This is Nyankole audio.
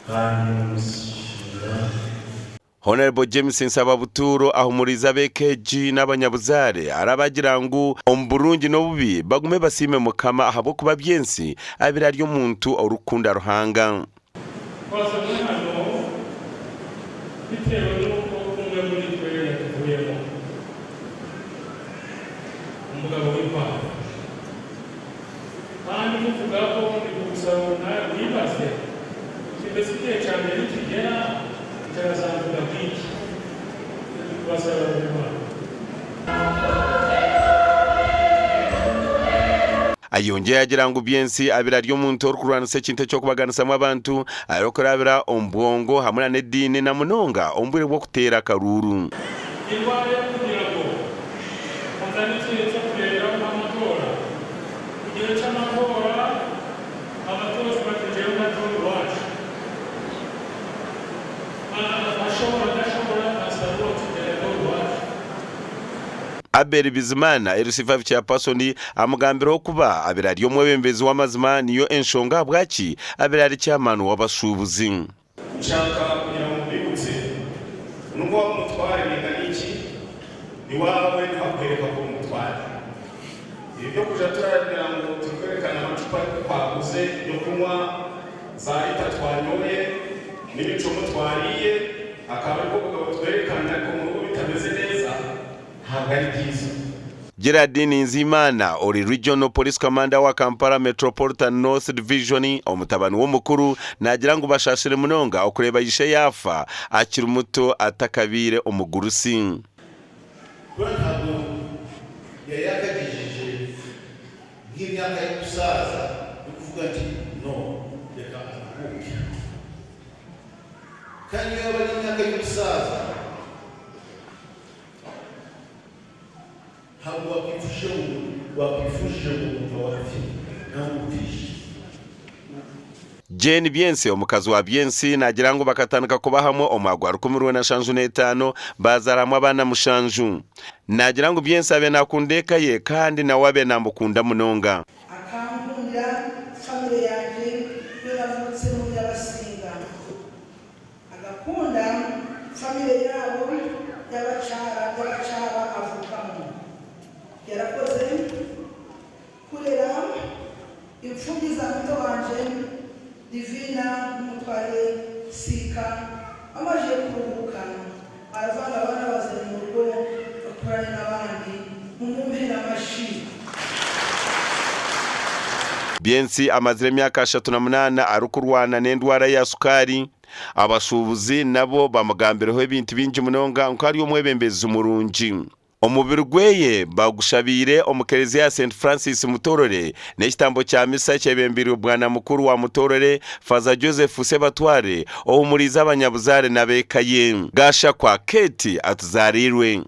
Kandi nimusiima. Hon. James Nsaba Butuuro ahumuriize ab'eka egi n'abanyabuzaare arabagira ngu omu burungi n'obubi bagume basiime Mukama ahabw'okuba Byensi abaire ari omuntu orikukunda Ruhanga. Twazanwe hano bitewe n'uko umwe muri twe yatuvuyemo, umugabo w'intwari. Kandi muvugaho ndi kugusaba ngu nawe wibaze oti mbese igihe cyanjye nikigera nkyazamvuga nk'iki? Ndi kubasaba buri mwaka. Ayongyire yaagira ngu Byensi abaire ari omuntu orikurwanisa ekintu eky'okubaganisamu abantu arikurabira omu bwongo hamwe na n'ediini na munonga omu bwire bw'okuteera akaruuru. Endwara erikugira ngu ozane ekihe ky'okureeberaho nk'amatora. Kugira eky'amatora, abatozi bati njewe ndatora iwacu. Ashobora atashobora asarura oti nje ndatora iwacu. Abel Bizimana, LC5 Chairperson, amugambireho kuba abaire ari omwebembezi w'amazima niyo enshonga ahabwaki abaire ari chairman w'abashuubuzi. Nshaka kugira ngu mbibutse nubwo waba umutware bingana iki, iwawe nihakuhereka ku uri umutware. Ibi byokuja turagira ngu turi kwerekana amacupa twaguze yo kunywa, za lita twanyoye n'ibicumu twariye akaba aribwo bugabo twerekana ariko mu rugo bitameze neza ntabwo ari byiza. Gerard Ninzimana ori Regional Police Commander wa Kampala Metropolitan North Division, omutabani w'omukuru naagira ngu bashaashire munonga okureeba ishe yaafa akiri muto atakabaire omugurusi. Kura ntabwo yari yakagejeje nk'emyaka y'obusaza y'okuvuga nti no reka aruhuke. Kandi niyo yaba ari emyaka y'obusaza Ntabwo wakwifujije ngo wakwifujije ngo umugabo apfe nangwa upfishe. Jane Byensi omukazi wa Byensi naagira ngu bakatandika kuba hamwe omwaka gwa 2075 baazaara hamwe abaana mushanju. Naagira ngu Byensi abe naakunda eka ye kandi nawe abe naamukunda munonga. Akankundira family yangye yo navutsemu yabasinga. Agakunda family yaabo yabakyara yabakyaba avukamu. Yarakoze kurera imfubyi za muto wangye Divina n'umutware Siika bamajije kuruhuka aravanga abaana abazane murugo bakurane n'abandi mumumpere amashi. Byensi amazire emyaka 38 arikurwana n'endwara ya sukaari. Abashuubuzi nabo bamugambireho ebintu bingi munonga nku ari omwebembezi murungi. Omubiri gweye bagushabiire omu kereziya ya St Francis Mutorore n'ekitambo kya misa ekyebembeirwe Bwana Mukuru wa Mutorore Faaza Joseph Sebatware ohumuriize abanyabuzaare n'ab'eka ye. Gashakwa Kate atuzaariirwe.